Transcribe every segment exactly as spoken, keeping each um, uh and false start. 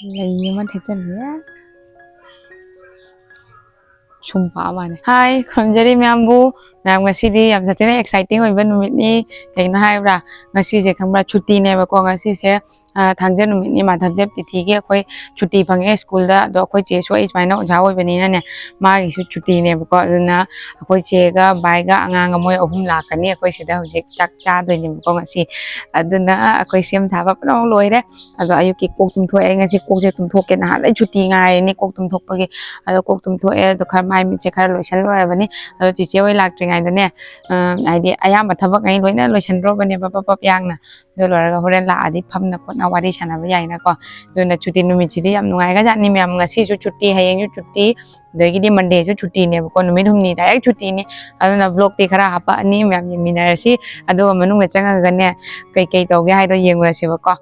ꯂꯩ ꯑꯃ ꯊꯦꯠꯆꯜꯂꯦ꯫ ꯁꯨꯝ ꯄꯥꯕ ꯋꯥꯅꯤ꯫ ꯍꯥꯏ, ꯈꯨꯔꯨꯝꯖꯔꯤ ꯃꯌꯥꯝꯕꯨ꯫ ꯃꯌꯥꯝ, ꯉꯁꯤꯗꯤ ꯌꯥꯝ ꯁꯥꯊꯤꯅ exciting ꯑꯣꯏꯕ ꯅꯨꯃꯤꯠꯅꯤ꯫ ꯀꯩꯒꯤꯅꯣ ꯍꯥꯏꯕ꯭ꯔꯥ? ꯉꯁꯤꯁꯦ ꯈꯪꯕ꯭ꯔꯥ? ꯁꯨꯇꯤꯅꯦꯕꯀꯣ꯫ ꯉꯁꯤꯁꯦ, ꯑ, ꯊꯥꯡꯖ ꯅꯨꯃꯤꯠꯅꯤ, ꯃꯥꯙꯕꯗꯦꯕ ꯇꯤꯊꯤꯒꯤ ꯑꯩꯈꯣꯏ ꯁꯨꯇꯤ ꯐꯪꯉꯦ ꯁ꯭ꯀꯨꯜꯗ꯫ ꯑꯗꯣ ꯑꯩꯈꯣꯏ ꯆꯦꯁꯨ ꯑꯩ ꯁꯨꯃꯥꯏꯅ ꯑꯣꯖꯥ ꯑꯣꯏꯕꯅꯤꯅꯅꯦ, ꯃꯥꯒꯤꯁꯨ ꯁꯨꯇꯤꯅꯦꯕꯀꯣ꯫ ꯑꯗꯨꯅ ꯑꯩꯈꯣꯏ ꯆꯦꯒ ꯕꯥꯏꯒ ꯑꯉꯥꯡꯒ ꯃꯣꯏ ꯑꯍꯨꯝ ꯂꯥꯛꯀꯅꯤ ꯑꯩꯈꯣꯏ ꯁꯤꯗ ꯍꯧꯖꯤꯛ ꯆꯥꯛ ꯆꯥꯗꯣꯏꯅꯦꯕꯀꯣ ꯉꯁꯤ꯫ ꯑꯗꯨꯅ ꯑꯩꯈꯣꯏ ꯁꯦꯝ ꯁꯥꯕ ꯄꯨꯝꯅꯃꯛ ꯂꯣꯏꯔꯦ꯫ ꯑꯗꯣ ꯑꯌꯨꯛꯀꯤ ꯀꯣꯛ ꯇꯨꯝꯊꯣꯛꯑꯦ꯫ ꯉꯁꯤ ꯀꯣꯛꯁꯦ ꯇꯨꯝꯊꯣꯛꯀꯦ, ꯅꯍꯥꯟꯗꯩ ꯁꯨꯇꯤ ꯉꯥꯏꯔꯤꯅꯤ ꯀꯣꯛ ꯇꯨꯝꯊꯣꯛꯄꯒꯤ꯫ ꯑꯗꯣ ꯀꯣꯛ ꯇꯨꯝꯊꯣꯛꯑꯦ, ꯑꯗꯣ ꯈꯔ ꯃꯥꯏ ꯃꯤꯠꯁꯦ ꯈꯔ ꯂꯣꯏꯁꯟ ꯂꯣꯏꯔꯕꯅꯤ꯫ ꯑꯗꯣ ꯆꯤꯆꯦ ꯍꯣꯏ ꯂꯥꯛꯇ꯭ꯔꯤꯉꯩꯗꯅꯦ, ꯑ, ꯍꯥꯏꯗꯤ ꯑꯌꯥꯝꯕ ꯊꯕꯛꯉꯩ ꯂꯣꯏꯅ ꯂꯣꯏꯁꯟꯗ꯭ꯔꯣꯕꯅꯦꯕ ꯄꯞ ꯄꯞ ꯌꯥꯡꯅ꯫ ꯑꯗꯨ ꯂꯣꯏꯔꯒ ꯍꯣꯔꯦꯟ ꯂꯥꯛꯑꯗꯤ ꯐꯝꯅ ꯈꯣꯠꯅ ꯋꯥꯔꯤ ꯁꯥꯟꯅꯕ ꯌꯥꯏꯅꯀꯣ꯫ ꯑꯗꯨꯅ ꯁꯨꯇꯤ ꯅꯨꯃꯤꯠꯁꯤꯗꯤ ꯌꯥꯝ ꯅꯨꯡꯉꯥꯏꯈ꯭ꯔꯖꯥꯠꯅꯤ ꯃꯌꯥꯝ꯫ ꯉꯁꯤꯁꯨ ꯁꯨꯇꯤ, ꯍꯌꯦꯡꯁꯨ ꯁꯨꯇꯤ, ꯑꯗꯒꯤꯗꯤ ꯃꯟꯗꯦꯁꯨ ꯁꯨꯇꯤꯅꯦꯕꯀꯣ꯫ ꯅꯨꯃꯤꯠ ꯍꯨꯝꯅꯤ direct ꯁꯨꯇꯤꯅꯤ꯫ ꯑꯗꯨꯅ vlogꯇꯤ ꯈꯔ ꯍꯥꯄꯛꯑꯅꯤ, ꯃꯌꯥꯝ ꯌꯦꯡꯃꯤꯟꯅꯔꯁꯤ꯫ ꯑꯗꯨꯒ ꯃꯅꯨꯡꯗ ꯆꯪꯉꯒꯅꯦ, ꯀꯩꯀꯩ ꯇꯧꯒꯦ ꯍꯥꯏꯗꯣ ꯌꯦꯡꯉꯨꯔꯁꯦꯕꯀꯣ꯫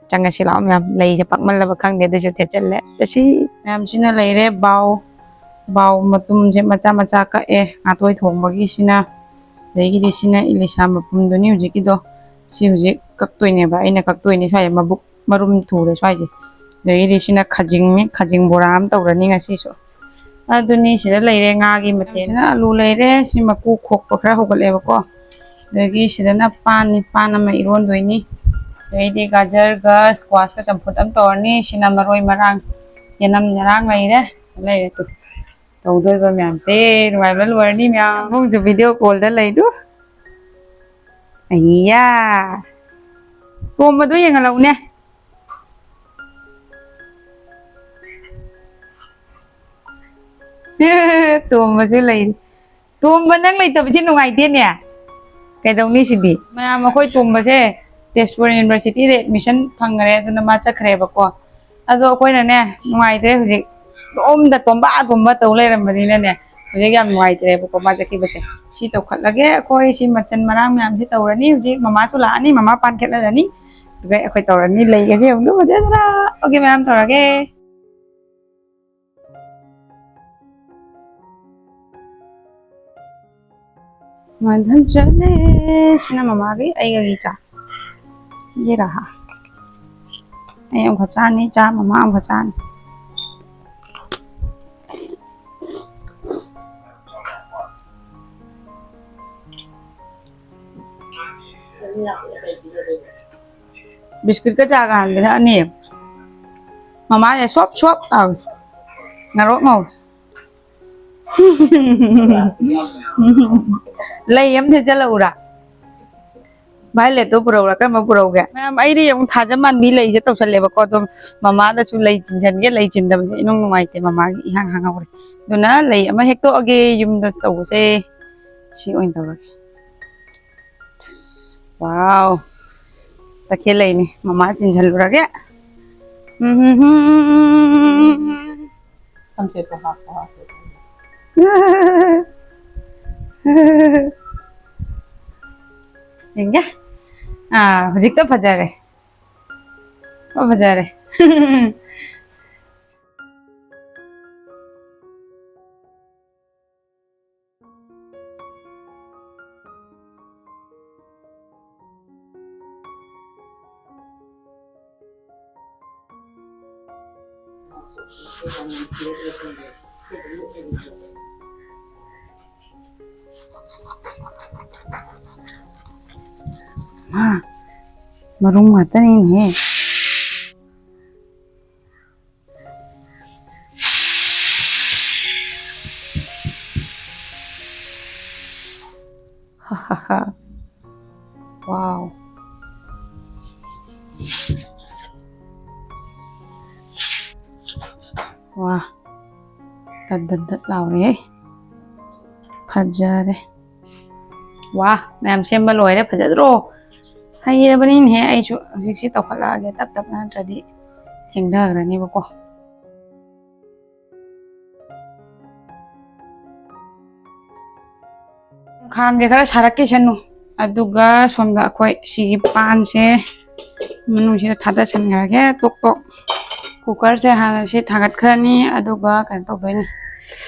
ꯆꯪꯉꯁꯤ ꯂꯥꯛꯑꯣ ꯃꯌꯥꯝ꯫ ꯂꯩꯁꯦ ꯄꯥꯛꯃꯜꯂꯕ ꯈꯪꯗꯦ, ꯑꯗꯨꯁꯨ ꯊꯦꯠꯆꯜꯂꯦ꯫ ꯆꯠꯁꯤ꯫ ꯃꯌꯥꯝꯁꯤꯅ ꯂꯩꯔꯦ, ꯕꯥꯎ, ꯕꯥꯎ ꯃꯇꯨꯝꯁꯦ ꯃꯆꯥ ꯃꯆꯥ ꯀꯛꯑꯦ, ꯉꯥꯇꯣꯏ ꯊꯣꯡꯕꯒꯤ꯫ ꯁꯤꯅ, ꯑꯗꯒꯤꯗꯤ ꯁꯤꯅ ꯏꯂꯤꯁꯥ ꯃꯄꯨꯝꯗꯨꯅꯤ ꯍꯧꯖꯤꯛꯀꯤꯗꯣ꯫ ꯁꯤ ꯍꯧꯖꯤꯛ ꯀꯛꯇꯣꯏꯅꯦꯕ, ꯑꯩꯅ ꯀꯛꯇꯣꯏꯅꯦ꯫ ꯁ꯭ꯋꯥꯏꯗ ꯃꯕꯨꯛ ꯃꯔꯨꯝ ꯊꯨꯔꯦ ꯁ꯭ꯋꯥꯏꯁꯦ꯫ ꯑꯗꯒꯤꯗꯤ ꯁꯤꯅ ꯈꯥꯖꯤꯡꯅꯤ, ꯈꯥꯖꯤꯡ ꯕꯣꯔꯥ ꯑꯃ ꯇꯧꯔꯅꯤ ꯉꯁꯤꯁꯨ꯫ ꯑꯗꯨꯅꯤ ꯁꯤꯗ ꯂꯩꯔꯦ ꯉꯥꯒꯤ ꯃꯊꯦꯜꯁꯤꯅ꯫ ꯑꯂꯨ ꯂꯩꯔꯦ, ꯁꯤ ꯃꯀꯨ ꯈꯣꯛꯄ ꯈꯔ ꯍꯧꯒꯠꯂꯦꯕꯀꯣ꯫ ꯑꯗꯒꯤ ꯁꯤꯗꯅ ꯄꯥꯟꯅꯤ, ꯄꯥꯟ ꯑꯃ ꯏꯔꯣꯟꯗꯣꯏꯅꯤ꯫ ꯑꯗꯩꯗꯤ ꯒꯥꯖꯔꯒ squashꯀ ꯆꯝꯐꯨꯠ ꯑꯃ ꯇꯧꯔꯅꯤ꯫ ꯁꯤꯅ ꯃꯔꯣꯏ ꯃꯔꯥꯡ, ꯌꯦꯅꯝ ꯌꯦꯔꯥꯡ ꯂꯩꯔꯦ꯫ ꯂꯩꯔꯦ ꯇꯨ꯫ ꯇꯧꯗꯣꯏꯕ ꯃꯌꯥꯝꯁꯦ ꯅꯨꯡꯉꯥꯏꯕ ꯂꯣꯏꯔꯅꯤ ꯃꯌꯥꯝ꯫ ꯏꯕꯨꯡꯁꯨ video callꯗ ꯂꯩꯗꯨ꯫ ꯑꯩꯌꯥ꯫ ꯇꯣꯝꯕꯗꯣ ꯌꯦꯡꯍꯜꯂꯛꯎꯅꯦ꯫ ꯇꯣꯝꯕꯁꯨ ꯂꯩꯔꯤ꯫ ꯇꯣꯝꯕ, ꯅꯪ ꯂꯩꯇꯕꯁꯦ ꯅꯨꯡꯉꯥꯏꯇꯦꯅꯦ꯫ ꯀꯩꯗꯧꯅꯤ ꯁꯤꯗꯤ? ꯃꯌꯥꯝ, ꯑꯩꯈꯣꯏ ꯇꯣꯝꯕꯁꯦ ꯇꯦꯖꯄꯨꯔ Universityꯗ admission ꯐꯪꯈ꯭ꯔꯦ, ꯑꯗꯨꯅ ꯃꯥ ꯆꯠꯈ꯭ꯔꯦꯕꯀꯣ꯫ ꯑꯗꯣ ꯑꯩꯈꯣꯏꯅꯅꯦ, ꯅꯨꯡꯉꯥꯏꯇ꯭ꯔꯦ ꯍꯧꯖꯤꯛ꯫ ꯇꯣꯝꯗ ꯇꯣꯝꯕ ꯇꯣꯝꯕ ꯇꯧ ꯂꯩꯔꯝꯕꯅꯤꯅꯅꯦ, ꯍꯧꯖꯤꯛ ꯌꯥꯝ ꯅꯨꯡꯉꯥꯏꯇ꯭ꯔꯦꯕꯀꯣ ꯃꯥ ꯆꯠꯈꯤꯕꯁꯦ꯫ ꯁꯤ ꯇꯧꯈꯠꯂꯒꯦ ꯑꯩꯈꯣꯏ꯫ ꯁꯤ ꯃꯆꯜ ꯃꯔꯥꯡ ꯃꯌꯥꯝꯁꯤ ꯇꯧꯔꯅꯤ ꯍꯧꯖꯤꯛ꯫ ꯃꯃꯥꯁꯨ ꯂꯥꯛꯑꯅꯤ, ꯃꯃꯥ ꯄꯥꯟ ꯈꯦꯠꯅꯔꯅꯤ꯫ ꯑꯗꯨꯒ ꯑꯩꯈꯣꯏ ꯇꯧꯔꯅꯤ, ꯂꯩꯒꯁꯦ ꯑꯃꯨꯛ ꯐꯖꯅ꯫ Okay ꯃꯌꯥꯝ, ꯇꯧꯔꯒꯦ꯫ ꯃꯥꯟꯍꯟ ꯆꯠꯂꯦ꯫ ꯁꯤꯅ ꯃꯃꯥꯒꯤ, ꯑꯩꯒꯒꯤ ꯆꯥ꯫ ꯌꯦ ꯔꯍꯥ꯫ ꯑꯩ ꯑꯃꯈꯛ ꯆꯥꯅꯤ, ꯆꯥ ꯃꯃꯥ ꯑꯃꯈꯛ ꯆꯥꯅꯤ꯫ ꯕꯤꯁꯀꯤꯠꯀ ꯆꯥꯒ ꯍꯥꯟꯕꯗ ꯑꯅꯤ꯫ ꯃꯃꯥꯁꯦ ꯁꯣꯞ ꯁꯣꯞ ꯇꯧꯏ꯫ ꯉꯔꯣꯛ ꯉꯧꯏ꯫ ꯂꯩ ꯑꯃ ꯊꯦꯠꯆꯜꯂꯛꯎꯔꯥ? ꯚꯥꯏꯂꯦꯠꯇꯣ ꯄꯨꯔꯛꯎꯔꯥ? ꯀꯔꯝꯕ ꯄꯨꯔꯛꯎꯒꯦ? ꯃꯌꯥꯝ, ꯑꯩꯗꯤ ꯑꯃꯨꯛ ꯊꯥꯖ ꯃꯥꯟꯕꯤ ꯂꯩꯁꯦ ꯇꯧꯁꯜꯂꯦꯕꯀꯣ꯫ ꯑꯗꯣ ꯃꯃꯥꯗꯁꯨ ꯂꯩ ꯆꯤꯟꯁꯤꯟꯒꯦ, ꯂꯩ ꯆꯤꯟꯗꯕꯁꯦ ꯏꯅꯨꯡ ꯅꯨꯡꯉꯥꯏꯇꯦ꯫ ꯃꯃꯥꯒꯤ ꯏꯍꯥꯡ ꯍꯥꯡꯍꯧꯔꯦ꯫ ꯑꯗꯨꯅ ꯂꯩ ꯑꯃ ꯍꯦꯛꯇꯣꯛꯑꯒꯦ ꯌꯨꯝꯗ ꯇꯧꯕꯁꯦ꯫ ꯁꯤ ꯑꯣꯏꯅ ꯇꯧꯔꯒꯦ꯫ ꯋꯥꯎ! ꯇꯈꯦꯜ ꯂꯩꯅꯤ꯫ ꯃꯃꯥ ꯆꯤꯟꯁꯤꯜꯂꯨꯔꯒꯦ꯫ ꯎꯝ꯫ ꯊꯝꯆꯦꯠꯇꯣ ꯍꯥꯞꯄꯣ, ꯍꯥꯞꯄꯣ꯫ ꯌꯦꯡꯒꯦ꯫ ꯑꯥ, ꯍꯧꯖꯤꯛꯇ ꯐꯖꯔꯦ꯫ ꯑꯣ, ꯐꯖꯔꯦ꯫ ꯃꯥ, ꯃꯔꯨꯝ ꯉꯥꯛꯇꯅꯤꯅꯦꯍꯦ꯫ ꯋꯥꯎ꯫ ꯋꯥ꯫ ꯗꯠ ꯗꯠ ꯗꯠ ꯂꯥꯎꯔꯦꯍꯦ꯫ ꯐꯖꯔꯦ꯫ ꯋꯥ, ꯃꯌꯥꯝ ꯁꯦꯝꯕ ꯂꯣꯏꯔꯦ꯫ ꯐꯖꯗ꯭ꯔꯣ? ꯍꯩꯔꯕꯅꯤꯅꯦꯍꯦ꯫ ꯑꯩꯁꯨ ꯍꯧꯖꯤꯛꯁꯤ ꯇꯧꯈꯠꯂꯛꯑꯒꯦ ꯇꯞ ꯇꯞꯅ, ꯅꯠꯇ꯭ꯔꯗꯤ ꯊꯦꯡꯊꯈ꯭ꯔꯅꯦꯕꯀꯣ꯫ ꯈꯥꯡꯁꯦ ꯈꯔ ꯁꯥꯔꯛꯈꯤꯁꯅꯨ꯫ ꯑꯗꯨꯒ ꯁꯣꯝꯗ ꯑꯩꯈꯣꯏ ꯁꯤꯒꯤ ꯄꯥꯟꯁꯦ ꯃꯅꯨꯡꯁꯤꯗ ꯊꯥꯗꯁꯟꯈ꯭ꯔꯒꯦ꯫ ꯇꯣꯛ ꯇꯣꯛ꯫ ꯀꯨꯀꯔꯁꯦ ꯍꯥꯟꯅ ꯁꯤ ꯊꯥꯡꯒꯠꯈ꯭ꯔꯅꯤ꯫ ꯑꯗꯨꯒ ꯀꯩꯅꯣ ꯇꯧꯗꯣꯏꯅꯤ꯫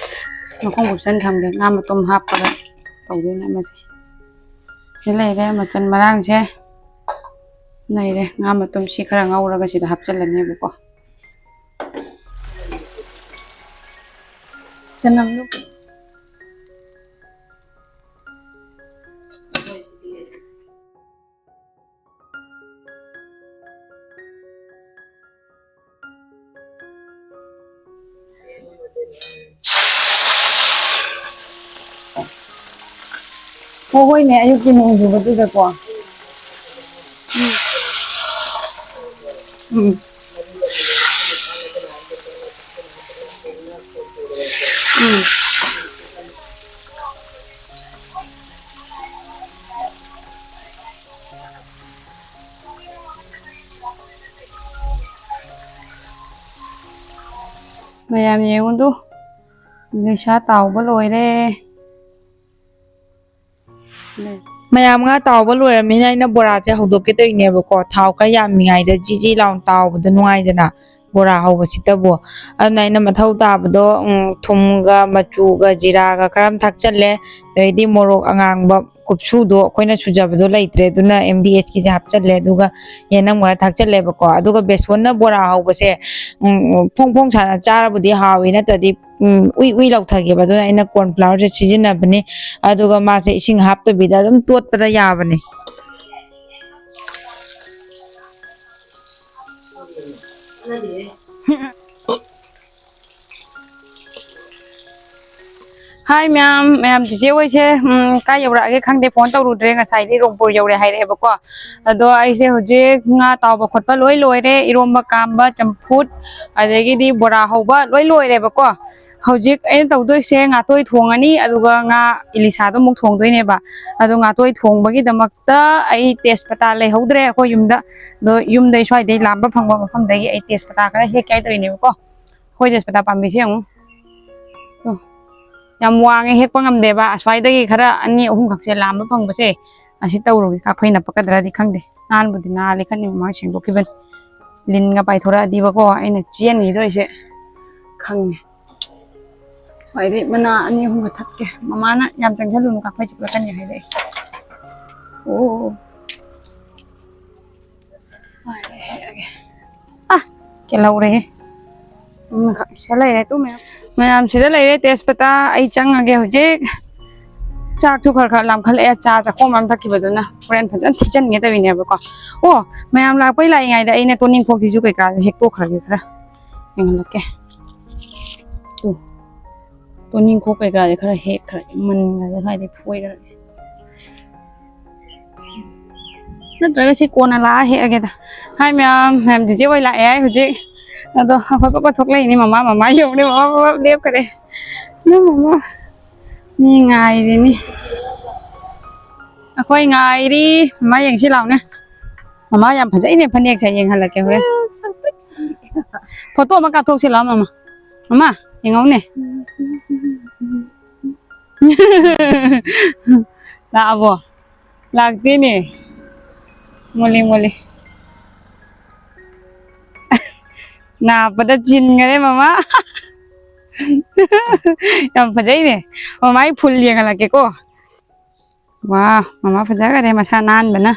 ꯃꯈꯨꯝ ꯀꯨꯞꯁꯟ ꯊꯝꯒꯦ꯫ ꯉꯥ ꯃꯇꯨꯝ ꯍꯥꯞꯄꯒ ꯇꯧꯗꯣꯏꯅꯦ ꯑꯃꯁꯦ꯫ ꯁꯤ ꯂꯩꯔꯦ ꯃꯆꯜ ꯃꯔꯥꯡꯁꯦ꯫ ꯂꯩꯔꯦ꯫ ꯉꯥ ꯃꯇꯨꯝꯁꯤ ꯈꯔ ꯉꯧꯔꯒ ꯁꯤꯗ ꯍꯥꯞꯆꯤꯜꯂꯅꯦꯕꯀꯣ꯫ ꯆꯅꯝꯗꯨ ꯍꯣ, ꯍꯣꯏꯅꯦ, ꯑꯌꯨꯛꯀꯤ ꯅꯣꯡ ꯆꯨꯕꯗꯨꯗꯀꯣ꯫ ꯎꯝ꯫ ꯎꯝ꯫ ꯎꯝ꯫ ꯃꯌꯥꯝ ꯌꯦꯡꯉꯨꯗꯨ, ꯏꯂꯤꯁꯥ ꯇꯥꯎꯕ ꯂꯣꯏꯔꯦ꯫ ꯃꯌꯥꯝ ꯉꯥ ꯇꯥꯎꯕ ꯂꯣꯏꯔꯕꯅꯤꯅ ꯑꯩꯅ ꯕꯣꯔꯥꯁꯦ ꯍꯧꯗꯣꯛꯀꯦ ꯇꯧꯔꯤꯅꯦꯕꯀꯣ꯫ ꯊꯥꯎ ꯈꯔ ꯌꯥꯝꯃꯤꯉꯩꯗ ꯖꯤ ꯖꯤ ꯂꯥꯎꯅ ꯇꯥꯎꯕꯗꯣ ꯅꯨꯡꯉꯥꯏꯗꯅ ꯕꯣꯔꯥ ꯍꯧꯕꯁꯤꯗꯕꯨ꯫ ꯑꯗꯨꯅ ꯑꯩꯅ ꯃꯊꯧ ꯇꯥꯕꯗꯣ, ꯎꯝ, ꯊꯨꯝꯒ ꯃꯆꯨꯒ ꯖꯤꯔꯥꯒ ꯈꯔ ꯑꯃ ꯊꯥꯛꯆꯜꯂꯦ, ꯑꯗꯩꯗꯤ ꯃꯣꯔꯣꯛ ꯑꯉꯥꯡꯕ ꯀꯨꯞꯁꯨꯗꯣ ꯑꯩꯈꯣꯏꯅ ꯁꯨꯖꯕꯗꯣ ꯂꯩꯇ꯭ꯔꯦ, ꯑꯗꯨꯅ ꯑꯦꯝ ꯗꯤ ꯑꯦꯆꯀꯤꯁꯦ ꯍꯥꯞꯆꯜꯂꯦ, ꯑꯗꯨꯒ ꯌꯦꯅꯝ ꯈꯔ ꯊꯥꯛꯆꯜꯂꯦꯕꯀꯣ꯫ ꯑꯗꯨꯒ ꯕꯦꯁꯣꯟꯅ ꯕꯣꯔꯥ ꯍꯧꯕꯁꯦ, ꯎꯝ, ꯐꯣꯡ ꯐꯣꯡ ꯁꯥꯅ ꯆꯥꯔꯕꯨꯗꯤ ꯍꯥꯎꯏ, ꯅꯠꯇ꯭ꯔꯗꯤ, ꯎꯝ, ꯎꯏ ꯎꯏ ꯂꯥꯎꯊꯒꯦꯕ꯫ ꯑꯗꯨꯅ ꯑꯩꯅ corn flourꯁꯦ ꯁꯤꯖꯤꯟꯅꯕꯅꯤ, ꯑꯗꯨꯒ ꯃꯥꯁꯦ ꯏꯁꯤꯡ ꯍꯥꯞꯇꯕꯤꯗ ꯑꯗꯨꯝ ꯇꯣꯠꯄꯗ ꯌꯥꯕꯅꯤ꯫ ꯍꯥꯏ ꯃꯌꯥꯝ, ꯃꯌꯥꯝ, ꯆꯤꯆꯦ ꯍꯣꯏꯁꯦ, ꯎꯝ, ꯀꯥꯏ ꯌꯧꯔꯛꯑꯒꯦ ꯈꯪꯗꯦ, ꯐꯣꯟ ꯇꯧꯔꯨꯗ꯭ꯔꯦ꯫ ꯉꯁꯥꯏꯗꯤ ꯔꯣꯡꯄꯨꯔ ꯌꯧꯔꯦ ꯍꯥꯏꯔꯛꯑꯦꯕꯀꯣ꯫ ꯑꯗꯣ ꯑꯩꯁꯦ ꯍꯧꯖꯤꯛ ꯉꯥ ꯇꯥꯎꯕ ꯈꯣꯠꯄ ꯂꯣꯏ ꯂꯣꯏꯔꯦ, ꯏꯔꯣꯝꯕ ꯀꯥꯝꯕ, ꯆꯝꯐꯨꯠ, ꯑꯗꯒꯤꯗꯤ ꯕꯣꯔꯥ ꯍꯧꯕ ꯂꯣꯏ ꯂꯣꯏꯔꯦꯕꯀꯣ꯫ ꯍꯧꯖꯤꯛ ꯑꯩꯅ ꯇꯧꯗꯣꯏꯁꯦ ꯉꯥꯇꯣꯏ ꯊꯣꯡꯉꯅꯤ, ꯑꯗꯨꯒ ꯉꯥ ꯏꯂꯤꯁꯥꯗꯣ ꯑꯃꯨꯛ ꯊꯣꯡꯗꯣꯏꯅꯦꯕ꯫ ꯑꯗꯣ ꯉꯥꯇꯣꯏ ꯊꯣꯡꯕꯒꯤꯗꯃꯛꯇ ꯑꯩ ꯇꯦꯖꯄꯇꯥ ꯂꯩꯍꯧꯗ꯭ꯔꯦ ꯑꯩꯈꯣꯏ ꯌꯨꯝꯗ꯫ ꯑꯗꯣ ꯌꯨꯝꯗꯩ ꯁ꯭ꯋꯥꯏꯗꯩ ꯂꯥꯝꯕ ꯐꯪꯕ ꯃꯐꯝꯗꯒꯤ ꯑꯩ ꯇꯦꯖꯄꯇꯥ ꯈꯔ ꯍꯦꯛꯀꯦ ꯍꯥꯏ ꯇꯧꯔꯤꯅꯦꯕꯀꯣ꯫ ꯑꯩꯈꯣꯏ ꯇꯦꯖꯄꯇꯥ ꯄꯥꯝꯕꯤꯁꯦ ꯌꯦꯡꯉꯨ꯫ ꯇꯨ꯫ ꯌꯥꯝ ꯋꯥꯡꯉꯦ, ꯍꯦꯛꯄ ꯉꯝꯗꯦꯕ꯫ ꯑꯁ꯭ꯋꯥꯏꯗꯒꯤ ꯈꯔ ꯑꯅꯤ ꯑꯍꯨꯝꯈꯛꯁꯦ ꯂꯥꯝꯕ ꯐꯪꯕꯁꯦ ꯑꯁꯤ ꯇꯧꯔꯨꯒꯦ꯫ ꯀꯥꯐꯩꯅ ꯄꯛꯀꯗ꯭ꯔꯗꯤ ꯈꯪꯗꯦ꯫ ꯅꯥꯟꯕꯨꯗꯤ ꯅꯥꯜꯂꯤ, ꯈꯔꯅꯤ ꯃꯃꯥꯡ ꯁꯦꯡꯗꯣꯛꯈꯤꯕꯅꯤ꯫ ꯂꯤꯟꯒ ꯄꯥꯏꯊꯣꯔꯛꯑꯗꯤꯕꯀꯣ, ꯑꯩꯅ ꯆꯦꯟꯈꯤꯗꯣꯏꯁꯦ ꯈꯪꯉꯦ꯫ ꯁ꯭ꯋꯥꯏꯗꯩ ꯃꯅꯥ ꯑꯅꯤ ꯑꯍꯨꯝꯒ ꯊꯠꯀꯦ꯫ ꯃꯃꯥꯅ "ꯌꯥꯝ ꯆꯪꯁꯜꯂꯨꯅꯨ, ꯀꯥꯐꯩ ꯆꯤꯛꯂꯛꯀꯅꯤ" ꯍꯥꯏꯔꯛꯑꯦ꯫ ꯑꯣ꯫ ꯍꯦꯜꯍꯧꯔꯦꯍꯦ꯫ ꯎꯝ, ꯁꯤꯗ ꯂꯩꯔꯦ ꯇꯨ ꯃꯌꯥꯝ꯫ ꯃꯌꯥꯝ ꯁꯤꯗ ꯂꯩꯔꯦ꯫ ꯇꯦꯖꯄꯇꯥ, ꯑꯩ ꯆꯪꯉꯒꯦ ꯍꯧꯖꯤꯛ꯫ ꯆꯥꯛꯁꯨ ꯈꯔ ꯈꯔ ꯂꯥꯝꯈꯠꯂꯛꯑꯦ꯫ ꯆꯥ ꯆꯥꯛꯈꯣꯝ ꯑꯃ ꯊꯛꯈꯤꯕꯗꯨꯅ꯫ ꯍꯣꯔꯦꯟ ꯐꯖꯅ ꯊꯤꯆꯟꯒꯦ ꯇꯧꯔꯤꯅꯦꯕꯀꯣ꯫ ꯑꯣ, ꯃꯌꯥꯝ ꯂꯥꯛꯄꯩ ꯂꯥꯛꯏꯉꯩꯗ ꯑꯩꯅ ꯇꯣꯅꯤꯡꯈꯣꯛꯁꯤꯁꯨ ꯀꯩꯀꯥꯁꯨ ꯍꯦꯛꯇꯣꯛꯈ꯭ꯔꯒꯦ ꯈꯔ꯫ ꯌꯦꯡꯍꯜꯂꯛꯀꯦ꯫ ꯇꯨ꯫ ꯇꯣꯅꯤꯡꯈꯣꯛ ꯀꯩꯀꯥꯁꯦ ꯈꯔ ꯍꯦꯛꯈ꯭ꯔꯒꯦ꯫ ꯃꯨꯟꯈ꯭ꯔꯒꯦ ꯁ꯭ꯋꯥꯏꯗꯩ ꯐꯣꯏꯈ꯭ꯔꯒꯦ꯫ ꯅꯠꯇ꯭ꯔꯒ ꯁꯤ ꯀꯣꯟꯅ ꯂꯥꯛꯑ ꯍꯦꯛꯑꯒꯦꯗ꯫ ꯍꯥꯏ ꯃꯌꯥꯝ, ꯃꯌꯥꯝ ꯆꯤꯆꯦ ꯍꯣꯏ ꯂꯥꯛꯑꯦ ꯍꯥꯏ ꯍꯧꯖꯤꯛ꯫ ꯑꯗꯣ ꯑꯩꯈꯣꯏ ꯄꯄ ꯊꯣꯛꯂꯛꯏꯅꯦ꯫ ꯃꯃꯥ, ꯃꯃꯥ ꯌꯧꯔꯦ꯫ ꯃꯃꯥ, ꯃꯃꯥ ꯂꯦꯞꯈ꯭ꯔꯦ꯫ ꯅꯪ ꯃꯃꯥ꯫ ꯃꯤ ꯉꯥꯏꯔꯤꯅꯤ꯫ ꯑꯩꯈꯣꯏ ꯉꯥꯏꯔꯤ꯫ ꯃꯃꯥ ꯌꯦꯡꯁꯤ ꯂꯥꯎꯅꯦ꯫ ꯃꯃꯥ ꯌꯥꯝ ꯐꯖꯩꯅꯦ ꯐꯅꯦꯛꯁꯦ꯫ ꯌꯦꯡꯍꯜꯂꯛꯀꯦ ꯍꯣꯔꯦꯟ꯫ ꯐꯣꯇꯣ ꯑꯃ ꯀꯥꯞꯊꯣꯛꯁꯤ ꯂꯥꯎ ꯃꯃꯥ꯫ ꯃꯃꯥ, ꯌꯦꯡꯉꯧꯅꯦ꯫ ꯂꯥꯛꯑꯕꯣ? ꯂꯥꯛꯇꯦꯅꯦ꯫ ꯃꯣꯂꯤ, ꯃꯣꯂꯤ꯫ ꯅꯥꯞꯄꯗ ꯆꯤꯟꯈꯔꯦ ꯃꯃꯥ꯫ ꯌꯥꯝ ꯐꯖꯩꯅꯦ꯫ ꯃꯃꯥꯒꯤ ꯐꯨꯜ ꯌꯦꯡꯍꯜꯂꯛꯀꯦꯀꯣ꯫ ꯋꯥ, ꯃꯃꯥ ꯐꯖꯈꯔꯦ ꯃꯁꯥ ꯅꯥꯟꯕꯅ꯫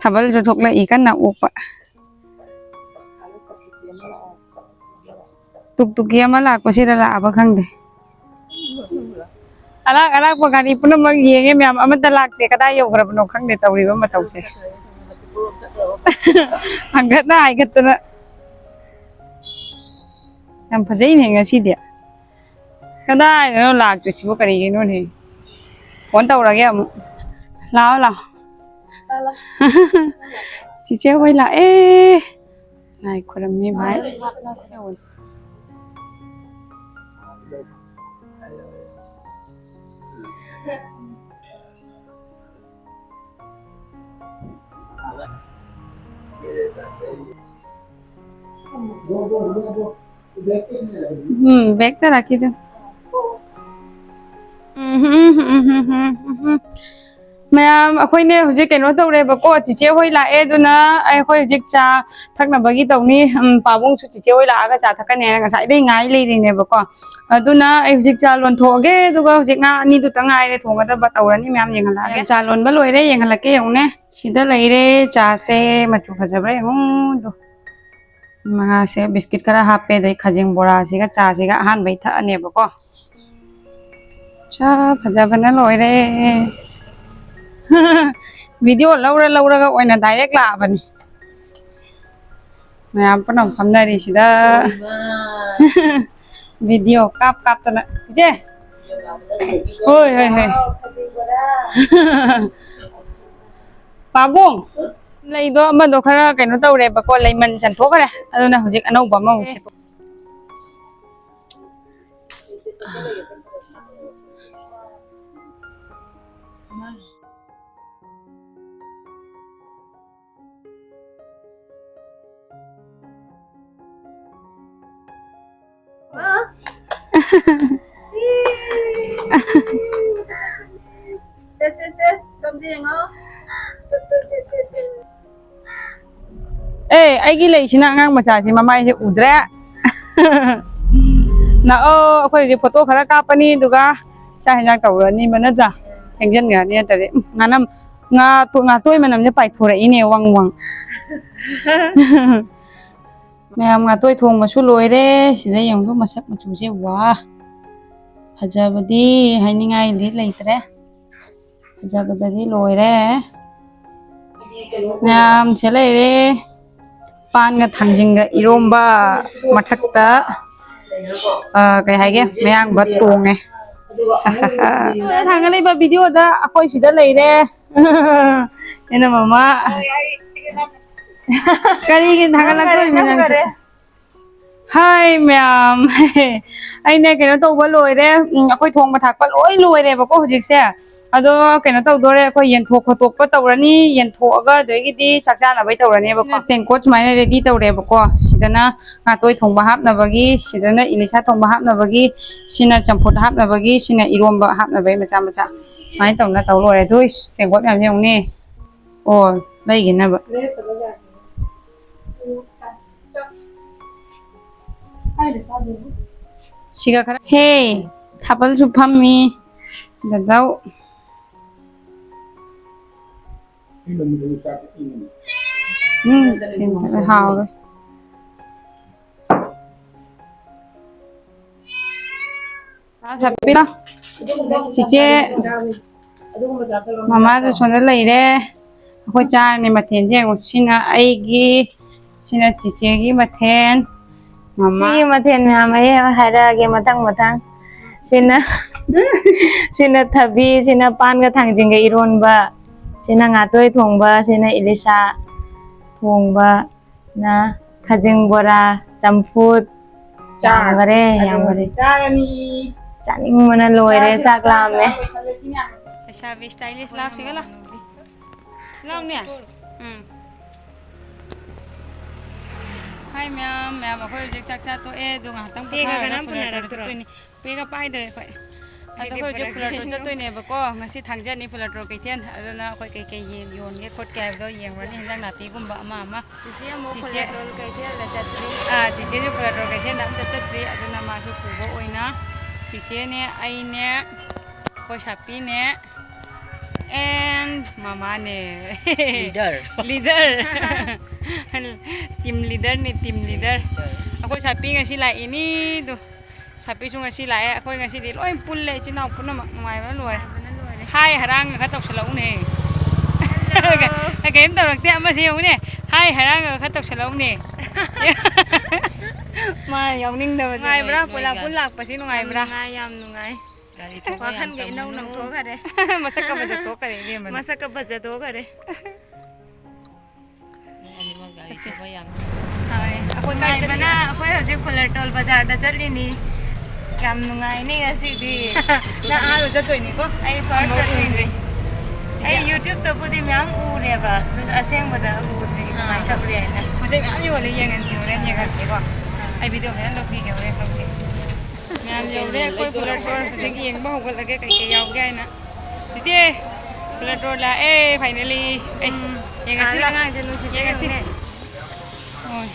ꯊꯥꯕꯜꯁꯨ ꯊꯣꯛꯂꯛꯏ ꯀꯟꯅ ꯑꯣꯛꯄ꯫ ꯇꯨꯛ ꯇꯨꯛꯀꯤ ꯑꯃ ꯂꯥꯛꯄꯁꯤꯗ ꯂꯥꯛꯑꯕ ꯈꯪꯗꯦ꯫ ꯑꯔꯥꯛ ꯑꯔꯥꯛꯄ ꯒꯥꯔꯤ ꯄꯨꯝꯅꯃꯛ ꯌꯦꯡꯉꯦ ꯃꯌꯥꯝ, ꯑꯃꯠꯇ ꯂꯥꯛꯇꯦ꯫ ꯀꯗꯥꯏ ꯌꯧꯈ꯭ꯔꯕꯅꯣ ꯈꯪꯗꯦ ꯇꯧꯔꯤꯕ ꯃꯇꯧꯁꯦ꯫ ꯍꯪꯒꯠꯅ ꯍꯥꯏꯒꯠꯇꯅ꯫ ꯌꯥꯝ ꯐꯖꯩꯅꯦ ꯉꯁꯤꯗꯤ꯫ ꯀꯗꯥꯏꯗꯅꯣ ꯂꯥꯛꯇ꯭ꯔꯤꯁꯤꯕꯨ ꯀꯔꯤꯒꯤꯅꯣꯅꯦ? ꯐꯣꯟ ꯇꯧꯔꯒꯦ ꯑꯃꯨꯛ꯫ ꯂꯥꯛꯑꯣ, ꯂꯥꯛꯑꯣ꯫ ꯆꯤꯆꯦ ꯍꯣꯏ ꯂꯥꯛꯑꯦ꯫ ꯂꯥꯏ ꯈꯨꯔꯝꯃꯤ ꯚꯥꯏ꯫ ꯎꯝ, bag ꯇ ꯔꯥꯈꯤ ꯗꯣ꯫ ꯃꯌꯥꯝ, ꯑꯩꯈꯣꯏꯅꯦ ꯍꯧꯖꯤꯛ ꯀꯩꯅꯣ ꯇꯧꯔꯦꯕꯀꯣ, ꯆꯤꯆꯦ ꯍꯣꯏ ꯂꯥꯛꯑꯦ, ꯑꯗꯨꯅ ꯑꯩꯈꯣꯏ ꯍꯧꯖꯤꯛ ꯆꯥ ꯊꯛꯅꯕꯒꯤ ꯇꯧꯅꯤ꯫ ꯎꯝ, ꯄꯥꯕꯨꯡꯁꯨ ꯆꯤꯆꯦ ꯍꯣꯏ ꯂꯥꯛꯑꯒ ꯆꯥ ꯊꯛꯀꯅꯤ ꯍꯥꯏꯅ ꯉꯁꯥꯏꯗꯩ ꯉꯥꯏ ꯂꯩꯔꯤꯅꯦꯕꯀꯣ꯫ ꯑꯗꯨꯅ ꯑꯩ ꯍꯧꯖꯤꯛ ꯆꯥ ꯂꯣꯟꯊꯣꯛꯑꯒꯦ, ꯑꯗꯨꯒ ꯍꯧꯖꯤꯛ ꯉꯥ ꯑꯅꯤꯗꯨꯇ ꯉꯥꯏꯔꯦ ꯊꯣꯡꯒꯗꯕ, ꯇꯧꯔꯅꯤ ꯃꯌꯥꯝ ꯌꯦꯡꯍꯜꯂꯛꯑꯒꯦ꯫ ꯆꯥ ꯂꯣꯟꯕ ꯂꯣꯏꯔꯦ, ꯌꯦꯡꯍꯜꯂꯛꯀꯦ ꯌꯦꯡꯉꯨꯅꯦ꯫ ꯁꯤꯗ ꯂꯩꯔꯦ ꯆꯥꯁꯦ, ꯃꯆꯨ ꯐꯖꯕ꯭ꯔꯥ ꯌꯦꯡꯉꯨ꯫ ꯑꯗꯨ ꯃꯉꯥꯁꯦ ꯕꯤꯁꯀꯤꯠ ꯈꯔ ꯍꯥꯞꯄꯦ, ꯑꯗꯩ ꯈꯖꯤꯡ ꯕꯣꯔꯥꯁꯤꯒ ꯆꯥꯁꯤꯒ ꯑꯍꯥꯟꯕꯩ ꯊꯛꯑꯅꯦꯕꯀꯣ꯫ ꯆꯥ ꯐꯖꯕꯅ ꯂꯣꯏꯔꯦ꯫ ꯚꯤꯗꯤꯑꯣ ꯂꯧꯔ ꯂꯧꯔꯒ ꯑꯣꯏꯅ ꯗꯥꯏꯔꯦꯛ ꯂꯥꯛꯑꯕꯅꯤ꯫ ꯃꯌꯥꯝ ꯄꯨꯝꯅꯃꯛ ꯐꯝꯅꯔꯤꯁꯤꯗ꯫ ꯚꯤꯗꯤꯑꯣ ꯀꯥꯞ ꯀꯥꯞꯇꯅ꯫ ꯏꯆꯦ꯫ ꯍꯣꯏ, ꯍꯣꯏ, ꯍꯣꯏ꯫ ꯄꯥꯕꯨꯡ꯫ ꯂꯩꯗꯣ ꯑꯃꯗꯣ ꯈꯔ ꯀꯩꯅꯣ ꯇꯧꯔꯦꯕꯀꯣ, ꯂꯩꯃꯟ ꯆꯟꯊꯣꯛꯈ꯭ꯔꯦ꯫ ꯑꯗꯨꯅ ꯍꯧꯖꯤꯛ ꯑꯅꯧꯕ ꯑꯃꯃꯨꯛ ꯁꯦꯠꯇꯣꯛ꯫ ꯁꯦ, ꯁꯦ, ꯁꯦ, ꯁꯣꯝꯗ ꯌꯦꯡꯉꯣ꯫ ꯑꯦ, ꯑꯩꯒꯤ ꯂꯩꯁꯤꯅ ꯑꯉꯥꯡ ꯃꯆꯥꯁꯤ ꯃꯃꯥꯏꯁꯦ ꯎꯗ꯭ꯔꯦ꯫ ꯂꯥꯛꯑꯣ, ꯑꯩꯈꯣꯏ ꯍꯧꯖꯤꯛ ꯐꯣꯇꯣ ꯈꯔ ꯀꯥꯞꯄꯅꯤ, ꯑꯗꯨꯒ ꯆꯥꯛ ꯍꯦꯟꯖꯥꯡ ꯇꯧꯔꯅꯤꯕ ꯅꯠꯇ꯭ꯔꯥ? ꯊꯦꯡꯖꯟꯈ꯭ꯔꯅꯤ ꯅꯠꯇ꯭ꯔꯗꯤ꯫ ꯎꯝ, ꯉꯥꯅꯝ-, ꯉꯥ ꯇꯣ-, ꯉꯥꯇꯣꯏ ꯃꯅꯝꯁꯦ ꯄꯥꯏꯊꯣꯔꯛꯏꯅꯦ, ꯋꯪ ꯋꯪ꯫ ꯃꯌꯥꯝ ꯉꯥꯇꯣꯏ ꯊꯣꯡꯕꯁꯨ ꯂꯣꯏꯔꯦ꯫ ꯁꯤꯗ ꯌꯦꯡꯉꯨ ꯃꯁꯛ ꯃꯆꯨꯁꯦ, ꯋꯥ! ꯐꯖꯕꯗꯤ ꯍꯥꯏꯅꯤꯡꯉꯥꯏꯗꯤ ꯂꯩꯇ꯭ꯔꯦ꯫ ꯐꯖꯕꯗꯗꯤ ꯂꯣꯏꯔꯦ꯫ ꯃꯌꯥꯝꯁꯦ ꯂꯩꯔꯦ꯫ ꯄꯥꯟꯒ ꯊꯥꯡꯖꯤꯡꯒ ꯏꯔꯣꯝꯕ ꯃꯊꯛꯇ, ꯑ, ꯀꯩ ꯍꯥꯏꯒꯦ? ꯃꯌꯥꯡꯕ ꯇꯣꯡꯉꯦ꯫ ꯊꯥꯡꯒꯠꯂꯤꯕ ꯚꯤꯗꯤꯑꯣꯗ ꯑꯩꯈꯣꯏ ꯁꯤꯗ ꯂꯩꯔꯦ꯫ ꯏꯅꯝꯃ꯫ ꯀꯔꯤꯒꯤ ꯊꯥꯒꯠꯂꯛꯇꯣꯏꯅꯣ ꯅꯪꯁꯨ? ꯍꯥꯏ ꯃꯌꯥꯝ꯫ ꯑꯩꯅ ꯀꯩꯅꯣ ꯇꯧꯕ ꯂꯣꯏꯔꯦ꯫ ꯎꯝ, ꯑꯩꯈꯣꯏ ꯊꯣꯡꯕ ꯊꯥꯛꯄ ꯂꯣꯏ ꯂꯣꯏꯔꯦꯕꯀꯣ ꯍꯧꯖꯤꯛꯁꯦ꯫ ꯑꯗꯣ ꯀꯩꯅꯣ ꯇꯧꯗꯣꯔꯦ, ꯑꯩꯈꯣꯏ ꯌꯦꯟꯊꯣꯛ ꯈꯣꯠꯇꯣꯛꯄ ꯇꯧꯔꯅꯤ꯫ ꯌꯦꯟꯊꯣꯛꯑꯒ ꯑꯗꯨꯗꯒꯤꯗꯤ ꯆꯥꯛ ꯆꯥꯅꯕꯩ ꯇꯧꯔꯅꯦꯕꯀꯣ꯫ ꯇꯦꯡꯀꯣꯠ ꯁꯨꯃꯥꯏꯅ ꯔꯦꯗꯤ ꯇꯧꯔꯦꯕꯀꯣ꯫ ꯁꯤꯗꯅ ꯉꯥꯇꯣꯏ ꯊꯣꯡꯕ ꯍꯥꯞꯅꯕꯒꯤ, ꯁꯤꯗꯅ ꯏꯂꯤꯁꯥ ꯊꯣꯡꯕ ꯍꯥꯞꯅꯕꯒꯤ, ꯁꯤꯅ ꯆꯝꯐꯨꯠ ꯍꯥꯞꯅꯕꯒꯤ, ꯁꯤꯅ ꯏꯔꯣꯝꯕ ꯍꯥꯞꯅꯕꯒꯤ ꯃꯆꯥ ꯃꯆꯥ꯫ ꯁꯨꯃꯥꯏꯅ ꯇꯧꯅ ꯇꯧ ꯂꯣꯏꯔꯦ꯫ ꯑꯗꯨ ꯏꯁ, ꯇꯦꯡꯀꯣꯠ ꯃꯌꯥꯝꯁꯦ ꯌꯦꯡꯉꯨꯅꯦ꯫ ꯑꯣ, ꯂꯩꯈꯤꯅꯕ꯫ ꯁꯤꯒ ꯈꯔ ꯍꯦ, ꯊꯥꯕꯜꯁꯨ ꯐꯝꯃꯤ꯫ ꯗꯗꯥꯎ꯫ ꯎꯝ, ꯍꯥꯎꯔꯦ꯫ ꯆꯥ ꯊꯛꯄꯤꯔꯣ꯫ ꯆꯤꯆꯦ ꯃꯃꯥꯁꯨ ꯁꯣꯝꯗ ꯂꯩꯔꯦ꯫ ꯑꯩꯈꯣꯏ ꯆꯥꯔꯅꯤ ꯃꯊꯦꯜꯁꯦ ꯌꯦꯡꯉꯨ꯫ ꯁꯤꯅ ꯑꯩꯒꯤ, ꯁꯤꯅ ꯆꯤꯆꯦꯒꯤ ꯃꯊꯦꯜ꯫ ꯃꯃꯥ꯫ ꯁꯤꯒꯤ ꯃꯊꯦꯜ ꯃꯌꯥꯝ ꯑꯩ ꯍꯥꯏꯔꯛꯑꯒꯦ ꯃꯊꯪ ꯃꯊꯪ꯫ ꯁꯤꯅ, ꯁꯤꯅ ꯊꯕꯤ, ꯁꯤꯅ ꯄꯥꯟꯒ ꯊꯥꯡꯖꯤꯡꯒ ꯏꯔꯣꯟꯕ, ꯁꯤꯅ ꯉꯥꯇꯣꯏ ꯊꯣꯡꯕ, ꯁꯤꯅ ꯏꯂꯤꯁꯥ ꯊꯣꯡꯕ, ꯅ ꯈꯖꯤꯡ ꯕꯣꯔꯥ, ꯆꯝꯐꯨꯠ, ꯆꯥꯛ꯫ ꯌꯥꯝꯈꯔꯦ, ꯑꯗꯨ ꯌꯥꯝꯈꯔꯦ꯫ ꯆꯥꯔꯅꯤ꯫ ꯆꯥꯅꯤꯡꯕꯅ ꯂꯣꯏꯔꯦ, ꯆꯥꯛꯁꯦ ꯆꯥꯛ ꯂꯥꯝꯃꯦ꯫ ꯂꯣꯏꯁꯜꯂꯁꯤꯅꯦ꯫ ꯂꯩꯁꯥꯕꯤ ꯏꯁꯇꯥꯏꯂꯤꯁ ꯂꯥꯎꯁꯤꯒ ꯂꯥꯎ꯫ ꯂꯥꯎꯅꯦ꯫ ꯎꯝ꯫ ꯍꯥꯏ ꯃꯌꯥꯝ, ꯃꯌꯥꯝ ꯑꯩꯈꯣꯏ ꯍꯧꯖꯤꯛ ꯆꯥꯛ ꯆꯥ ꯇꯣꯛꯑꯦ, ꯑꯗꯨ ꯉꯥꯏꯍꯥꯛꯇꯪ ꯄꯦꯒ ꯄꯣꯊꯥꯔꯒ ꯀꯅꯥꯝ ꯐꯣꯟ ꯄꯨꯅꯔꯛꯇ꯭ꯔꯣ? ꯇꯧꯔꯛꯇꯣꯏꯅꯤ꯫ ꯄꯦꯒ ꯄꯥꯏꯗ꯭ꯔꯦ ꯑꯩꯈꯣꯏ꯫ ꯑꯗꯣ ꯑꯩꯗꯤ ꯑꯩꯈꯣꯏ ꯍꯧꯖꯤꯛ ꯄꯨꯔꯛꯀꯦ꯫ ꯐꯨꯂꯇꯣ ꯆꯠꯇꯣꯏꯅꯦꯕꯀꯣ꯫ ꯉꯁꯤ ꯊꯥꯡꯖꯅꯤ ꯐꯨꯂꯇꯣ ꯀꯩꯊꯦꯜ꯫ ꯑꯗꯨꯅ ꯑꯩꯈꯣꯏ ꯀꯩꯀꯩ ꯌꯦꯟ ꯌꯣꯟꯒꯦ ꯈꯣꯠꯀꯦ ꯍꯥꯏꯕꯗꯣ ꯌꯦꯡꯉꯨꯔꯅꯤ꯫ ꯍꯤꯟꯖꯥꯡ ꯅꯥꯄꯤꯒꯨꯝꯕ ꯑꯃ ꯑꯃ꯫ ꯆꯤꯆꯦ ꯑꯃꯨꯛ ꯆꯤꯆꯦ꯫ ꯐꯨꯂꯇꯣꯜ ꯀꯩꯊꯦꯜꯗ ꯆꯠꯇ꯭ꯔꯤ꯫ ꯑꯥ, ꯆꯤꯆꯦꯁꯨ ꯐꯨꯂꯇꯣꯜ ꯀꯩꯊꯦꯜꯗ ꯑꯝꯇ ꯆꯠꯇ꯭ꯔꯤ꯫ ꯑꯗꯨꯅ ꯃꯥꯁꯨ ꯄꯨꯕ ꯑꯣꯏꯅ ꯆꯤꯆꯦꯅꯦ, ꯑꯩꯅꯦ, ꯑꯩꯈꯣꯏ ꯁꯥꯄꯤꯅꯦ, and ꯃꯃꯥꯅꯦ꯫ Leader꯫ Leader꯫ Team leaderꯅꯦ, team leader꯫ Leader꯫ ꯑꯩꯈꯣꯏ ꯁꯥꯄꯤ ꯉꯁꯤ ꯂꯥꯛꯏꯅꯤ꯫ ꯑꯗꯣ ꯁꯥꯄꯤꯁꯨ ꯉꯁꯤ ꯂꯥꯛꯑꯦ꯫ ꯑꯩꯈꯣꯏ ꯉꯁꯤꯗꯤ ꯂꯣꯏ ꯄꯨꯜꯂꯦ, ꯏꯆꯤꯟ ꯏꯅꯥꯎ ꯄꯨꯝꯅꯃꯛ꯫ ꯅꯨꯡꯉꯥꯏꯕꯅ ꯂꯣꯏꯔꯦ꯫ ꯅꯨꯡꯉꯥꯏꯕꯅ ꯂꯣꯏꯔꯦ꯫ ꯍꯥꯏ ꯍꯔꯥꯡꯒ ꯈꯔ ꯇꯧꯁꯜꯂꯛꯎꯅꯦ꯫ Hello꯫ ꯀꯔꯤꯝ ꯇꯧꯔꯛꯇꯦ꯫ ꯑꯃꯁꯦ ꯌꯦꯡꯉꯨꯅꯦ꯫ ꯍꯥꯏ ꯍꯔꯥꯡꯒ ꯈꯔ ꯇꯧꯁꯜꯂꯛꯎꯅꯦ꯫ ꯃꯥ ꯌꯥꯎꯅꯤꯡꯗꯕꯁꯦ꯫ ꯅꯨꯡꯉꯥꯏꯕ꯭ꯔꯥ? ꯃꯣꯏ, ꯄꯨꯂꯞ ꯃꯣꯏꯒ꯫ ꯄꯨꯟ ꯂꯥꯛꯄꯁꯤ ꯌꯥꯝ ꯅꯨꯡꯉꯥꯏꯕ꯭ꯔꯥ? ꯅꯨꯡꯉꯥꯏ, ꯌꯥꯝ ꯅꯨꯡꯉꯥꯏ꯫ ꯒꯥꯔꯤ ꯊꯧꯕ ꯌꯥꯝ ꯋꯥꯈꯜꯒ ꯏꯅꯧ ꯇꯝꯃꯨꯅꯨ꯫ ꯅꯧꯊꯣꯛꯈꯔꯦ꯫ ꯃꯁꯛꯀ ꯐꯖꯊꯣꯛꯈꯔꯦ ꯏꯕꯦꯝꯃ꯫ ꯃꯁꯛꯀ ꯐꯖꯊꯣꯛꯈꯔꯦ꯫ ꯅꯣꯏ ꯑꯅꯤꯃꯛ ꯒꯥꯔꯤ ꯊꯧꯕ ꯌꯥꯝ ꯍꯣꯏ, ꯑꯩꯈꯣꯏ ꯀꯥꯏ ꯅꯨꯡꯉꯥꯏꯕꯅ ꯆꯠꯂꯤꯅꯣ? ꯑꯩꯈꯣꯏ ꯍꯧꯖꯤꯛ ꯐꯨꯂꯇꯣꯜ ꯕꯖꯥꯔꯗ ꯆꯠꯂꯤꯅꯤ꯫ ꯌꯥꯝ ꯅꯨꯡꯉꯥꯏꯅꯤ ꯉꯁꯤꯗꯤ꯫ ꯅꯪ ꯑꯍꯥꯟꯕ ꯆꯠꯇꯣꯏꯅꯤꯀꯣ? ꯑꯩ first ꯑꯃꯨꯛ ꯆꯠꯇꯣꯏꯅꯤ꯫ ꯎꯗ꯭ꯔꯤ꯫ ꯑꯩ YouTubeꯇꯕꯨꯗꯤ ꯃꯌꯥꯝ ꯎꯔꯦꯕ, ꯑꯗꯨ ꯑꯁꯦꯡꯕꯗ ꯎꯗ꯭ꯔꯤ ꯀꯃꯥꯏꯅ ꯇꯧꯔꯤ ꯍꯥꯏꯅ꯫ ꯄꯣꯠ ꯆꯩ ꯃꯌꯥꯝ ꯌꯣꯜꯂꯦ, ꯌꯦꯡꯍꯟꯁꯤ ꯍꯣꯔꯦꯟ ꯌꯦꯡꯍꯟꯁꯤꯀꯣ꯫ ꯑꯩ video ꯐꯖꯅ ꯂꯧꯕꯤꯒꯦ ꯍꯣꯔꯦꯟ ꯂꯧꯁꯤ꯫ ꯃꯌꯥꯝ ꯌꯧꯔꯦ ꯑꯩꯈꯣꯏ ꯐꯨꯂꯇꯣꯜ꯫ ꯍꯧꯖꯤꯛ ꯌꯦꯡꯕ ꯍꯧꯒꯠꯂꯒꯦ ꯀꯩꯀꯩ ꯌꯥꯎꯒꯦ ꯍꯥꯏꯅ꯫ ꯏꯆꯦ, ꯄ꯭ꯂꯦꯇꯣ ꯂꯥꯛꯑꯦ, finally꯫ ꯑꯩꯁ, ꯎꯝ꯫ ꯌꯦꯡꯉꯁꯤ, ꯑꯥꯗ ꯂꯥꯛ-, ꯑꯉꯥꯡꯁꯦ ꯅꯨꯡꯁꯤꯠ ꯌꯦꯡꯉꯁꯤ꯫ ꯌꯦꯡꯉꯨꯅꯦ꯫ ꯍꯣꯏ꯫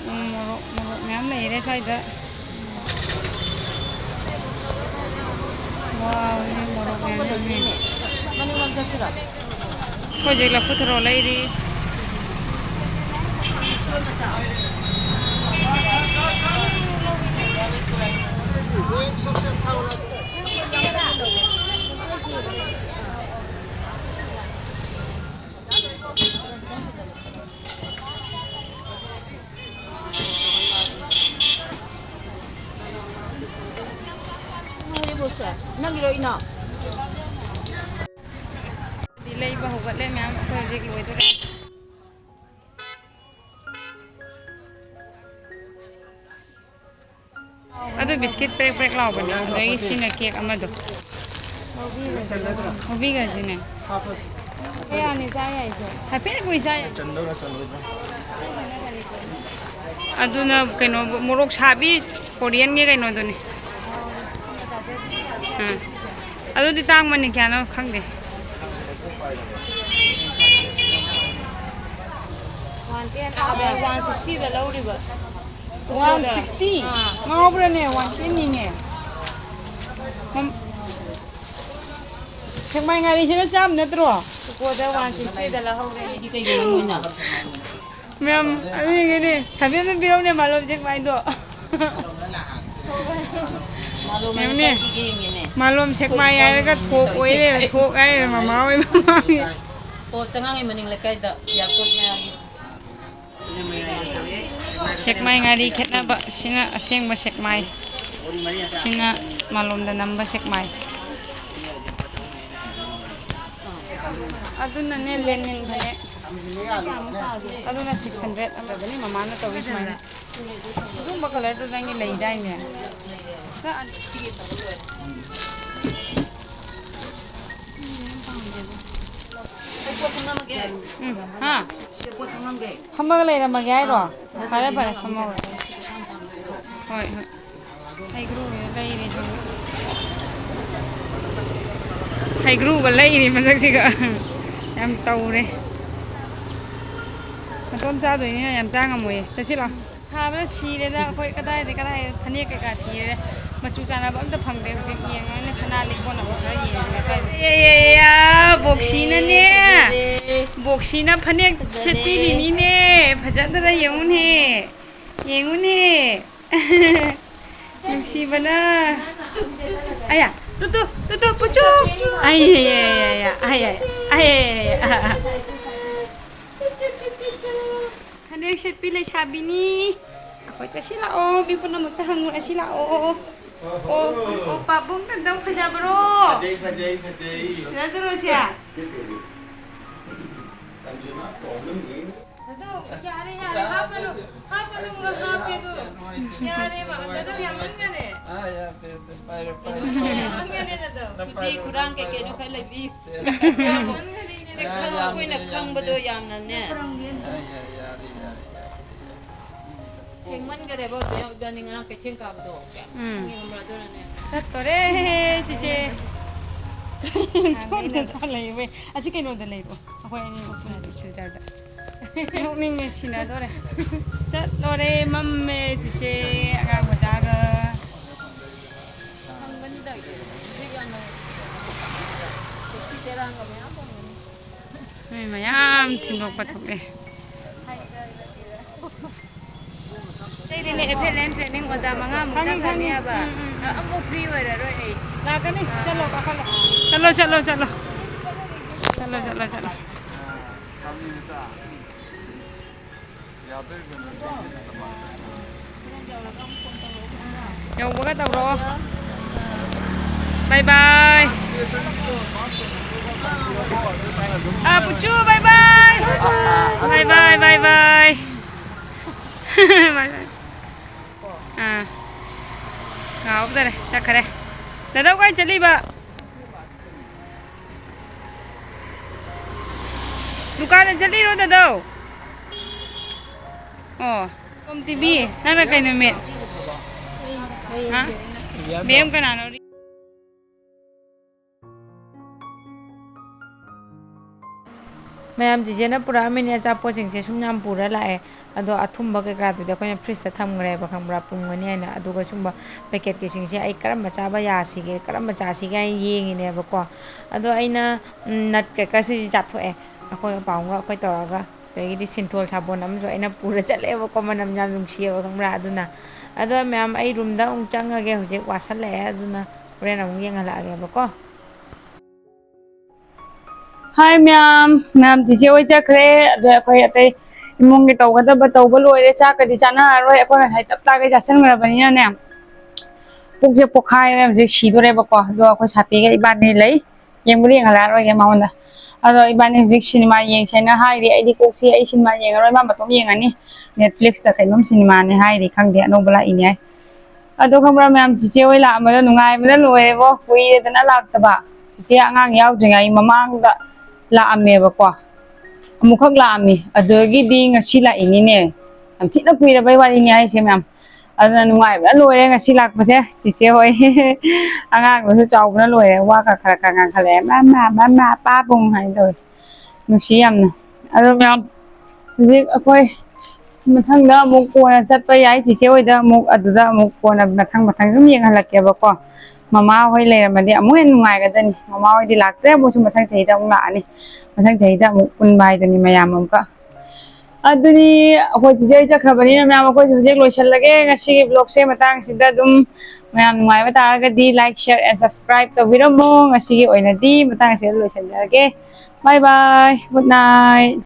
ꯎꯝ, ꯃꯣꯔꯣꯛ, ꯃꯣꯔꯣꯛ ꯃꯌꯥꯝ ꯂꯩꯔꯦ ꯁ꯭ꯋꯥꯏꯗ꯫ ꯋꯥꯎ, ꯃꯣꯔꯣꯛ ꯃꯌꯥꯝ ꯌꯥꯎꯔꯦ꯫ ꯃꯅꯤꯡꯂꯣꯝ ꯆꯠꯁꯤꯔꯣ? ꯑꯩꯈꯣꯏ ꯍꯧꯖꯤꯛ ꯂꯐꯨ ꯊꯔꯣ ꯂꯩꯔꯤ꯫ ꯅꯪꯒꯤꯔꯣ, ꯏꯅꯥꯎ? ꯂꯩꯕ ꯍꯧꯒꯠꯂꯦ ꯃꯌꯥꯝ, ꯑꯩꯈꯣꯏ ꯍꯧꯖꯤꯛ ꯂꯣꯏꯗꯣꯔꯦ꯫ ꯑꯗꯨ ꯕꯤꯁꯀꯤꯠ ꯄ꯭ꯔꯦꯛ ꯄ꯭ꯔꯦꯛ ꯂꯥꯎꯕꯅꯦ, ꯑꯗꯒꯤ ꯁꯤꯅ ꯀꯦꯛ ꯑꯃꯗꯣ꯫ ꯉꯧꯕꯤꯒꯁꯤꯅꯦ꯫ ꯀꯌꯥꯅꯤ ꯆꯥ ꯌꯥꯏꯁꯦ? ꯍꯥꯏꯐꯦꯠ ꯀꯨꯏ ꯆꯥ ꯌꯥꯏ꯫ ꯑꯗꯨꯅ ꯀꯩꯅꯣ, ꯃꯣꯔꯣꯛ ꯁꯥꯕꯤ ꯀꯣꯔꯤꯌꯟꯒꯤ ꯀꯩꯅꯣꯗꯨꯅꯤ꯫ ꯑꯥ꯫ ꯑꯗꯨꯗꯤ ꯇꯥꯡꯕꯅꯤ, ꯀꯌꯥꯅꯣ ꯈꯪꯗꯦ꯫ ꯋꯥꯟ ꯇꯦꯟ, ꯑꯥ, ꯋꯥꯟ ꯁꯤꯛꯁꯇꯤꯗ ꯂꯧꯔꯤꯕ꯫ One sixty? ꯑꯥ꯫ ꯉꯥꯎꯕ꯭ꯔꯥꯅꯦ? ꯋꯥꯟ ꯇꯦꯟꯅꯤꯅꯦ꯫ ꯃꯝ-, ꯁꯦꯛꯃꯥꯏ ꯉꯥꯔꯤꯁꯤꯅ ꯆꯥꯝ ꯅꯠꯇ꯭ꯔꯣ? ꯀꯣꯗ ꯋꯥꯟ ꯁꯤꯛꯁꯇꯤꯗ ꯂꯧꯍꯧꯔꯦ꯫ ꯑꯩꯗꯤ ꯀꯩꯒꯤꯅꯣ ꯃꯣꯏꯅ? ꯃꯌꯥꯝ, ꯑꯗꯨꯒꯤꯅꯦ, ꯁꯥꯕꯦꯟ ꯑꯗꯨꯝ ꯄꯤꯔꯧꯅꯦ, ꯃꯥꯂꯣꯝ ꯁꯦꯛꯃꯥꯏꯗꯣ꯫ ꯃꯥꯂꯣꯝ ꯌꯦꯡꯉꯨꯅꯦ꯫ ꯂꯩꯀꯥꯏꯒꯤ ꯌꯦꯡꯉꯦꯅꯦ꯫ ꯃꯥꯂꯣꯝ ꯁꯦꯛꯃꯥꯏ ꯍꯥꯏꯔꯒ ꯊꯣꯛ ꯑꯣꯏ ꯂꯩꯔꯝꯃꯦ, ꯊꯣꯛ ꯍꯥꯏꯔꯦ ꯃꯃꯥ ꯍꯣꯏ ꯃꯃꯥꯡꯒꯤ꯫ ꯑꯣ, ꯆꯉꯥꯡꯒꯤ ꯃꯅꯤꯡ ꯂꯩꯀꯥꯏꯗ, ꯏꯌꯥꯔꯄꯣꯔꯠ ꯃꯌꯥꯒꯤ꯫ ꯁꯦꯛꯃꯥꯏ ꯉꯥꯔꯤ ꯈꯦꯠꯅꯕ, ꯁꯤꯅ ꯑꯁꯦꯡꯕ ꯁꯦꯛꯃꯥꯏ, ꯁꯤꯅ ꯃꯥꯂꯣꯝꯗ ꯅꯝꯕ ꯁꯦꯛꯃꯥꯏ꯫ ꯑꯗꯨꯅꯅꯦ ꯂꯦꯅꯤꯟ ꯐꯅꯦꯛ꯫ ꯑꯗꯨꯅ six hundred ꯑꯃꯗꯅꯤ ꯃꯃꯥꯅ ꯇꯧꯔꯤ ꯁꯨꯃꯥꯏꯅ꯫ ꯑꯗꯨꯒꯨꯝꯕ colourꯗꯨ ꯅꯪꯒꯤ ꯂꯩꯗꯥꯏꯅꯦ? ꯅꯪ ꯑ-, ꯎꯝ, ꯍꯥ? ꯐꯝꯃꯒ ꯂꯩꯔꯝꯃꯒꯦ ꯍꯥꯏꯔꯣ? ꯐꯔꯦ, ꯐꯔꯦ, ꯐꯝꯃꯒ꯫ ꯍꯣꯏ, ꯍꯣꯏ꯫ ꯍꯩꯒ꯭ꯔꯨ ꯂꯩꯔꯦ ꯁꯣꯝꯗ꯫ ꯍꯩꯒ꯭ꯔꯨꯒ ꯂꯩꯔꯤ ꯃꯊꯛꯁꯤꯒ꯫ ꯌꯥꯝ ꯇꯧꯔꯦ꯫ ꯃꯇꯣꯝ ꯆꯥꯗꯣꯏꯅꯤꯅ ꯌꯥꯝ ꯆꯥ ꯉꯝꯃꯣꯏꯌꯦ꯫ ꯆꯠꯁꯤꯂꯥꯎ꯫ ꯁꯥꯕꯅ ꯁꯤꯔꯦꯗ ꯑꯩꯈꯣꯏ꯫ ꯀꯗꯥꯏꯗꯩ ꯀꯗꯥꯏ ꯐꯅꯦꯛ ꯀꯩꯀꯥ ꯊꯤꯔꯦ꯫ ꯃꯆꯨ ꯆꯥꯟꯅꯕ ꯑꯝꯇ ꯐꯪꯗꯦ ꯍꯧꯖꯤꯛ꯫ ꯌꯦꯡꯉꯒꯅꯦ ꯁꯅꯥ ꯂꯤꯛ ꯀꯣꯟꯅꯕ ꯈꯔ ꯌꯦꯡꯉꯒ ꯁ꯭ꯋꯥꯏꯗ꯫ ꯑꯦ, ꯑꯦ, ꯑꯦ, ꯑꯥ, ꯕꯣꯛꯁꯤꯅꯅꯦ꯫ ꯐꯖꯔꯦ꯫ ꯕꯣꯛꯁꯤꯅ ꯐꯅꯦꯛ ꯐꯖꯔꯦ꯫ ꯁꯦꯠꯄꯤꯔꯤꯅꯤꯅꯦ꯫ ꯐꯖꯗ꯭ꯔꯥ ꯌꯦꯡꯉꯨꯅꯦ꯫ ꯌꯦꯡꯉꯨꯅꯦ꯫ ꯅꯨꯡꯁꯤꯕꯅ꯫ ꯑꯌꯥ, ꯇꯨ, ꯇꯨ, ꯇꯨ, ꯇꯨ, ꯄꯨꯆꯨ꯫ ꯑꯌꯥ, ꯑꯌꯥ, ꯑꯌꯥ, ꯑꯌꯥ, ꯑꯌꯥ, ꯑꯌꯥ, ꯑꯌꯥ, ꯑꯌꯥ, ꯑꯌꯥ꯫ ꯐꯅꯦꯛ ꯁꯦꯠꯄꯤ ꯂꯩꯁꯥꯕꯤꯅꯤ꯫ ꯑꯩꯈꯣꯏ ꯆꯠꯁꯤ ꯂꯥꯛꯑꯣ, ꯃꯤ ꯄꯨꯝꯅꯃꯛꯇ ꯍꯪꯉꯨꯔꯁꯤ ꯂꯥꯛꯑꯣ꯫ ꯑꯣ, ꯑꯣ, ꯄꯥꯕꯨꯡ ꯇꯟꯗꯧ ꯐꯖꯕ꯭ꯔꯣ? ꯐꯖꯩ, ꯐꯖꯩ, ꯐꯖꯩ꯫ ꯐꯖꯗ꯭ꯔꯣ ꯁꯦ? ꯑꯗꯣ, ꯌꯥꯔꯦ, ꯌꯥꯔꯦ, ꯍꯥꯞꯄꯅꯨ, ꯍꯥꯞꯄꯅꯨ, ꯍꯥꯞꯄꯦ ꯑꯗꯣ꯫ ꯌꯥꯔꯦꯕ, ꯑꯗꯣ ꯌꯥꯝꯃꯟꯈꯔꯦ꯫ ꯑꯥ, ꯌꯥꯗꯦ, ꯌꯥꯗꯦ, ꯄꯥꯏꯔꯣ, ꯄꯥꯏꯔꯣ, ꯄꯥꯏꯔꯣ꯫ ꯌꯥꯝꯃꯟꯈꯔꯦ ꯑꯗꯣ꯫ ꯈꯨꯖꯤ ꯈꯨꯔꯥꯡ ꯀꯩꯀꯩꯅꯣ ꯈꯔ ꯂꯩꯕꯤꯌꯨ꯫ ꯁꯦ꯫ ꯌꯥꯝꯃꯟꯈꯔꯦꯅꯦ꯫ ꯁꯦ, ꯈꯪꯉꯣ, ꯑꯩꯈꯣꯏꯅ ꯈꯪꯕꯗꯣ ꯌꯥꯝꯅꯅꯦ꯫ ꯌꯥꯏ, ꯌꯥꯏ, ꯌꯥꯔꯦ, ꯌꯥꯔꯦ, ꯌꯥꯔꯦ꯫ ꯊꯦꯡꯃꯟꯈꯔꯦꯕ, ꯏꯕꯥꯅꯤ ꯉꯔꯥꯡ ꯀꯩꯊꯦꯜ ꯀꯥꯕꯗꯣ ꯀꯌꯥꯝ ꯎꯝ꯫ ꯊꯦꯡꯉꯦ ꯈꯪꯕ꯭ꯔꯥ? ꯑꯗꯨꯅꯅꯦ꯫ ꯆꯠꯇꯣꯔꯦ, ꯆꯤꯆꯦ꯫ ꯊꯣꯡꯗ ꯆꯥ ꯂꯩꯌꯦ꯫ ꯑꯁꯤ ꯀꯩꯅꯣꯗ ꯂꯩꯕꯣ? ꯑꯩꯈꯣꯏ ꯑꯅꯤ ꯎꯄꯨ ꯁꯤꯜꯆꯔꯗ꯫ ꯅꯣꯛꯅꯤꯡꯉꯦ, ꯁꯤꯅꯗꯣꯔꯦ꯫ ꯆꯠꯂꯣꯔꯦ, ꯃꯝꯃꯦ, ꯆꯤꯆꯦ, ꯑꯉꯥꯡ ꯃꯆꯥꯒ꯫ ꯐꯪꯒꯅꯤꯗ, ꯍꯧꯖꯤꯛ ꯌꯥꯝꯅ ꯇꯦꯛꯁꯤ ꯆꯦꯔꯥꯡꯒ ꯃꯌꯥꯝ ꯐꯪꯒꯅꯤ꯫ ꯃꯤ ꯃꯌꯥꯝ ꯊꯤꯟꯗꯣꯛꯄ ꯊꯣꯛꯑꯦ꯫ ꯑꯇꯩꯗꯤꯅꯦ, ꯑꯦꯐ ꯑꯦꯜ ꯑꯦꯟ ꯇ꯭ꯔꯦꯅꯤꯡ ꯑꯣꯖꯥ ꯃꯉꯥꯃꯨꯛ ꯈꯪꯉꯤ, ꯈꯪꯉꯤ꯫ ꯆꯪꯈ꯭ꯔꯅꯦꯕ꯫ ꯎꯝ, ꯎꯝ, ꯎꯝ꯫ ꯑ-, ꯑꯃꯨꯛ ꯐ꯭ꯔꯤ ꯑꯣꯏꯔꯔꯣꯏ ꯑꯩ꯫ ꯂꯥꯛꯀꯅꯤ꯫ ꯆꯠꯂꯣ, ꯀꯥꯈꯠꯂꯣ꯫ ꯆꯠꯂꯣ, ꯆꯠꯂꯣ, ꯆꯠꯂꯣ꯫ ꯆꯠꯂꯣ, ꯆꯠꯂꯣ, ꯆꯠꯂꯣ꯫ ꯌꯧꯕꯒ ꯇꯧꯔꯛꯑꯣ꯫ ꯕꯥꯏ ꯕꯥꯏ꯫ ꯑꯥ, ꯄꯨꯆꯨ, ꯕꯥꯏ ꯕꯥꯏ꯫ ꯕꯥꯏ ꯕꯥꯏ, ꯕꯥꯏ ꯕꯥꯏ꯫ ꯕꯥꯏ ꯕꯥꯏ꯫ ꯑꯥ꯫ ꯉꯥꯎꯗꯔꯦ, ꯆꯠꯈꯔꯦ꯫ ꯗꯥꯗꯥꯎ ꯀꯥꯏ ꯆꯠꯂꯤꯕ? ꯗꯨꯀꯥꯟꯗ ꯆꯠꯂꯤꯔꯣ, ꯗꯥꯗꯥꯎ? ꯑꯣ, ꯇꯣꯝ ꯇꯤꯚꯤ, ꯅꯪꯅ ꯀꯩ ꯅꯨꯃꯤꯠ? ꯍꯥ? ꯃꯦꯝ ꯀꯅꯥꯅꯣ? ꯃꯌꯥꯝ ꯆꯤꯆꯦꯅ ꯄꯨꯔꯛꯑꯝꯃꯤꯅꯦ ꯑꯆꯥꯄꯣꯠꯁꯤꯡꯁꯦ, ꯁꯨꯝ ꯌꯥꯝ ꯄꯨꯔ ꯂꯥꯛꯑꯦ꯫ ꯑꯗꯣ ꯑꯊꯨꯝꯕ ꯀꯩꯀꯥꯗꯨꯗꯤ ꯑꯩꯈꯣꯏꯅ ꯐ꯭ꯔꯤꯖꯇ ꯊꯝꯈ꯭ꯔꯦꯕ, ꯈꯪꯕ꯭ꯔꯥ, ꯄꯨꯝꯒꯅꯤ ꯍꯥꯏꯅ꯫ ꯑꯗꯨꯒ ꯁꯨꯝꯕ ꯄꯦꯀꯦꯠꯀꯤꯁꯤꯡꯁꯦ ꯑꯩ ꯀꯔꯝꯕ ꯆꯥꯕ ꯌꯥꯁꯤꯒꯦ, ꯀꯔꯝꯕ ꯆꯥꯁꯤꯒꯦ ꯍꯥꯏꯅ ꯌꯦꯡꯉꯤꯅꯦꯕꯀꯣ꯫ ꯑꯗꯣ ꯑꯩꯅ ꯅꯠ ꯀ꯭ꯔꯦꯀꯔꯁꯤꯗꯤ ꯆꯥꯊꯣꯛꯑꯦ, ꯑꯩꯈꯣꯏ ꯄꯥꯎꯝꯒ ꯑꯩꯈꯣꯏ ꯇꯧꯔꯒ꯫ ꯑꯗꯒꯤꯗꯤ ꯁꯤꯟꯊꯣꯜ ꯁꯥꯄꯣꯟ ꯑꯃꯁꯨ ꯑꯩꯅ ꯄꯨꯔ ꯆꯠꯂꯦꯕꯀꯣ, ꯃꯅꯝ ꯌꯥꯝ ꯅꯨꯡꯁꯤꯌꯦꯕ, ꯈꯪꯕ꯭ꯔꯥ꯫ ꯑꯗꯨꯅ, ꯑꯗꯣ ꯃꯌꯥꯝ, ꯑꯩ ꯔꯨꯝꯗ ꯑꯃꯨꯛ ꯆꯪꯉꯒꯦ, ꯍꯧꯖꯤꯛ ꯋꯥꯁꯜꯂꯛꯑꯦ꯫ ꯑꯗꯨꯅ ꯍꯣꯔꯦꯟ ꯑꯃꯨꯛ ꯌꯦꯡꯍꯜꯂꯛꯑꯒꯦꯕꯀꯣ꯫ ꯍꯥꯏ ꯃꯌꯥꯝ, ꯃꯌꯥꯝ ꯆꯤꯆꯦ ꯍꯣꯏ ꯆꯠꯈ꯭ꯔꯦ꯫ ꯑꯗꯣ ꯑꯩꯈꯣꯏ ꯑꯇꯩ ꯏꯃꯨꯡꯒꯤ ꯇꯧꯒꯗꯕ ꯇꯧꯕ ꯂꯣꯏꯔꯦ꯫ ꯆꯥꯛꯀꯗꯤ ꯆꯥꯅꯔꯔꯣꯏ, ꯑꯩꯈꯣꯏ ꯉꯁꯥꯏ ꯇꯞ ꯇꯥꯒꯩ ꯆꯥꯁꯤꯟꯈ꯭ꯔꯕꯅꯤꯅꯅꯦ, ꯄꯨꯛꯁꯦ ꯄꯣꯛꯈꯥꯏꯔꯦ, ꯍꯧꯖꯤꯛ ꯁꯤꯗꯣꯔꯦꯕꯀꯣ꯫ ꯑꯗꯣ ꯑꯩꯈꯣꯏ ꯁꯥꯄꯤꯒ ꯏꯕꯥꯅꯤ ꯂꯩ, ꯌꯦꯡꯕꯨꯗꯤ ꯌꯦꯡꯍꯜꯂꯛꯑꯔꯣꯏꯒꯦ ꯃꯉꯣꯟꯗ꯫ ꯑꯗꯣ ꯏꯕꯥꯅꯤ ꯍꯧꯖꯤꯛ ꯁꯤꯅꯦꯃꯥ ꯌꯦꯡꯁꯦꯅ ꯍꯥꯏꯔꯤ꯫ ꯑꯩꯗꯤ ꯀꯣꯛꯁꯤ, ꯑꯩ ꯁꯤꯅꯦꯃꯥ ꯌꯦꯡꯉꯔꯣꯏ, ꯃꯥ ꯃꯇꯣꯝ ꯌꯦꯡꯉꯅꯤ꯫ Netflix ꯇ ꯀꯩꯅꯣꯝ ꯁꯤꯅꯦꯃꯥꯅꯦ ꯍꯥꯏꯔꯤ, ꯈꯪꯗꯦ, ꯑꯅꯧꯕ ꯂꯥꯛꯏꯅꯦ ꯍꯥꯏ꯫ ꯑꯗꯣ ꯈꯪꯕ꯭ꯔꯥ ꯃꯌꯥꯝ, ꯆꯤꯆꯦ ꯍꯣꯏ ꯂꯥꯛꯑꯝꯕꯗ ꯅꯨꯡꯉꯥꯏꯕꯅ ꯂꯣꯏꯔꯦꯕꯣ꯫ ꯀꯨꯏꯔꯦꯗꯅ ꯂꯥꯛꯇꯕ꯫ ꯆꯤꯆꯦ ꯑꯉꯥꯡ ꯌꯥꯎꯗ꯭ꯔꯤꯉꯩ ꯃꯃꯥꯡꯗ ꯂꯥꯛꯑꯝꯃꯦꯕꯀꯣ꯫ ꯑꯃꯨꯛꯈꯛ ꯂꯥꯛꯑꯝꯃꯤ꯫ ꯑꯗꯨꯗꯒꯤꯗꯤ ꯉꯁꯤ ꯂꯥꯛꯏꯅꯤꯅꯦ꯫ ꯌꯥꯝ ꯊꯤꯅ ꯀꯨꯏꯔꯕꯩ ꯋꯥꯔꯤꯅꯤ ꯍꯥꯏꯁꯦ ꯃꯌꯥꯝ꯫ ꯑꯗꯨꯅ ꯅꯨꯡꯉꯥꯏꯕꯅ ꯂꯣꯏꯔꯦ ꯉꯁꯤ ꯂꯥꯛꯄꯁꯦ꯫ ꯆꯤꯆꯦ ꯍꯣꯏ ꯑꯉꯥꯡꯗꯨꯁꯨ ꯆꯥꯎꯕꯅ ꯂꯣꯏꯔꯦ꯫ ꯋꯥꯒ ꯈꯔ ꯈꯔ ꯉꯥꯡꯈꯠꯂꯛꯑꯦ꯫ "ꯃꯃꯥ, ꯃꯃꯥ, ꯄꯥꯕꯨꯡ" ꯍꯥꯏꯅ ꯇꯧꯋꯦ꯫ ꯅꯨꯡꯁꯤ ꯌꯥꯝꯅ꯫ ꯑꯗꯣ ꯃꯌꯥꯝ, ꯍꯧꯖꯤꯛ ꯑꯩꯈꯣꯏ ꯃꯊꯪꯗ ꯑꯃꯨꯛ ꯀꯣꯟꯅ ꯆꯠꯄ ꯌꯥꯏ꯫ ꯆꯤꯆꯦ ꯍꯣꯏꯗ ꯑꯃꯨꯛ, ꯑꯗꯨꯗ ꯑꯃꯨꯛ ꯀꯣꯟꯅ ꯃꯊꯪ ꯃꯊꯪ ꯑꯗꯨꯝ ꯌꯦꯡꯍꯜꯂꯛꯀꯦꯕꯀꯣ꯫ ꯃꯃꯥ ꯍꯣꯏ ꯂꯩꯔꯝꯃꯗꯤ ꯑꯃꯨꯛ ꯍꯦꯟꯅ ꯅꯨꯡꯉꯥꯏꯒꯗꯅꯤ꯫ ꯃꯃꯥ ꯍꯣꯏꯗꯤ ꯂꯥꯛꯇ꯭ꯔꯦ, ꯃꯣꯏꯁꯨ ꯃꯊꯪ ꯆꯍꯤꯗ ꯑꯃꯨꯛ ꯂꯥꯛꯑꯅꯤ꯫ ꯃꯊꯪ ꯆꯍꯤꯗ ꯑꯃꯨꯛ ꯄꯨꯟꯕ ꯍꯥꯏꯗꯨꯅꯤ ꯃꯌꯥꯝ ꯑꯃꯨꯛꯀ꯫ ꯑꯗꯨꯗꯤ ꯑꯩꯈꯣꯏ ꯆꯤꯆꯦ ꯍꯣꯏ ꯆꯠꯈ꯭ꯔꯕꯅꯤꯅ ꯃꯌꯥꯝ, ꯑꯩꯈꯣꯏꯁꯨ ꯍꯧꯖꯤꯛ ꯂꯣꯏꯁꯤꯜꯂꯒꯦ ꯉꯁꯤꯒꯤ vlog ꯁꯦ꯫ ꯃꯇꯥꯡꯁꯤꯗ ꯑꯗꯨꯝ ꯃꯌꯥꯝ ꯅꯨꯡꯉꯥꯏꯕ ꯇꯥꯔꯒꯗꯤ like, share and subscribe ꯇꯧꯕꯤꯔꯝꯃꯣ꯫ ꯉꯁꯤꯒꯤ ꯑꯣꯏꯅꯗꯤ ꯃꯇꯥꯡ ꯑꯁꯤꯗ ꯂꯣꯏꯁꯤꯟꯖꯔꯒꯦ꯫ Bye bye, good night꯫